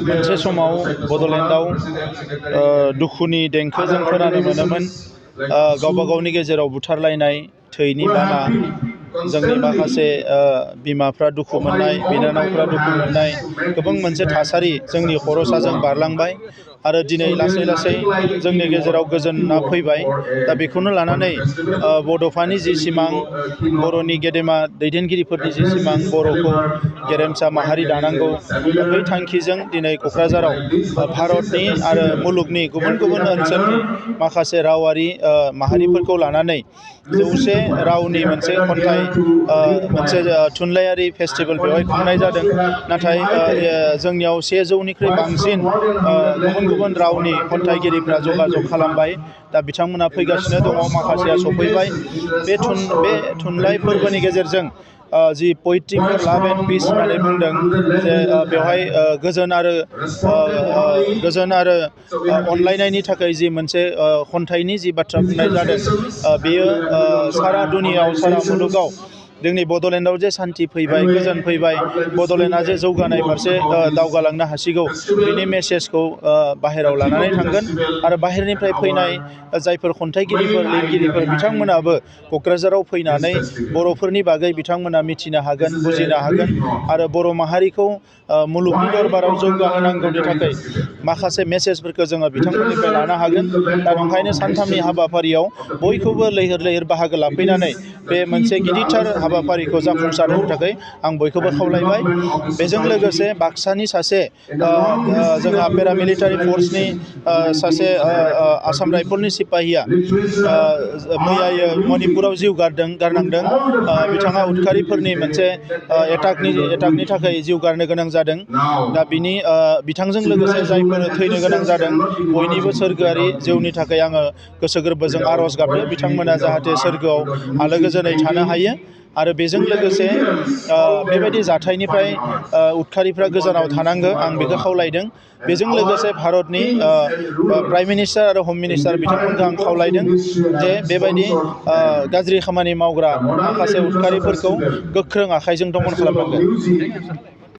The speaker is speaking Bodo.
मोनसे समाव बड'लेण्डआव दुखुनि देंखो जों खोनानो मोनोमोन। गावबा गावनि गेजेराव बुथारलायनाय, थैनि बाना, जोंनि माखासे बिमाफ्रा दुखु मोननाय, बिनानावफ्रा दुखु मोननाय, गोबां मोनसे थासारि जोंनि खर'साजों बारलांबाय आरो दिनै लासै लासै जोंनि गेजेराव गोजोना फैबाय। दा बेखौनो लानानै बड'फानि जि सिमां, बर'नि गेदेमा दैदेनगिरिफोरनि जि सिमां, बर'खौ गेरेमसा माहारि दानांगौ, दा बै थांखिजों दिनै क'क्राझाराव भारतनि आरो मुलुगनि गुबुन गुबुन ओनसोलनि माखासे रावारि माहारिफोरखौ लानानै 100 रावनि मोनसे खन्थाइ मोनसे थुनलाइयारि फेस्टिभेल बेवहाय खुंनाय जादों। नाथाय जोंनियाव 100निख्रुइ बांसिन गुबुन गुबुन रावनि खन्थाइगिरिफ्रा जगाजग खालामबाय। दा बिथांमोना फैगासिनो दङ, माखासेया सफैबाय। बे थुनलाइ फोरबोनि गेजेरजों जि पोएट्री फर लाभ एन्ड पिस होननानै बुंदों, जे बेवहाय गोजोन आरो अनलायनायनि थाखाय जि मोनसे खन्थाइनि जि बाथ्रा बुंनाय जादों, बेयो सारा दुनियायाव, सारा मुलुगाव जोंनि बड'लेण्डआव जे सान्थि फैबाय, गोजोन फैबाय, बड'लेण्डआ जे जौगानाय फारसे दावगालांनो हासिगौ, बिनि मेसेजखौ बाहेरायाव लानानै थांगोन। आरो बाहेरनिफ्राय फैनाय जायफोर खन्थाइगिरिफोर, लिरगिरिफोर, बिथांमोनाबो क'क्राझाराव फैनानै बर'फोरनि बागै बिथांमोना मिथिनो हागोन, बुजिनो हागोन आरो बर' माहारिखौ मुलुगनि दरबाराव जौगाहोनांगौनि थाखाय माखासे मेसेजफोरखौ जोङो बिथांमोननिफ्राय लानो हागोन। दा नंखायनो सानथामनि हाबाफारियाव बयखौबो लैहोर लैहोर बाहागो लाफैनानै बे मोनसे गिदिरथार हाबाफारिखौ जाफुंसार होनो थाखाय आं बयखौबो खावलायबाय। बेजों लोगोसे बाक्सानि सासे जोंहा पेरामिलिटारि फर्सनि सासे आसाम राइफलनि सिपाहिया मैयायो मणिपुराव जिउ गारनांदों। बिथाङा उदखारिफोरनि मोनसे एटाकनि थाखाय जिउ गारनो गोनां जादों। दा बिथांजों लोगोसे जायफोर थैनो गोनां जादों, बयनिबो सोरगोआरि जिउनि थाखाय आङो गोसो गोरबोजों आर'ज गाबो। बिथांमोना जाहाथे सोरगोआव आलो गोजोनै थानो हायो आरो बेजों लोगोसे बेबायदि जाथायनिफ्राय उदखारिफ्रा गोजानाव थानांगौ, आं बेखौ खावलायदों। बेजों लोगोसे भारतनि प्राइम मिनिस्टार आरो हम मिनिस्टार बिथांमोनखौ आं खावलायदों जे बेबायदि गाज्रि खामानि मावग्रा माखासे उदखारिफोरखौ गोख्रों आखाइजों दमन खालामनांगोन।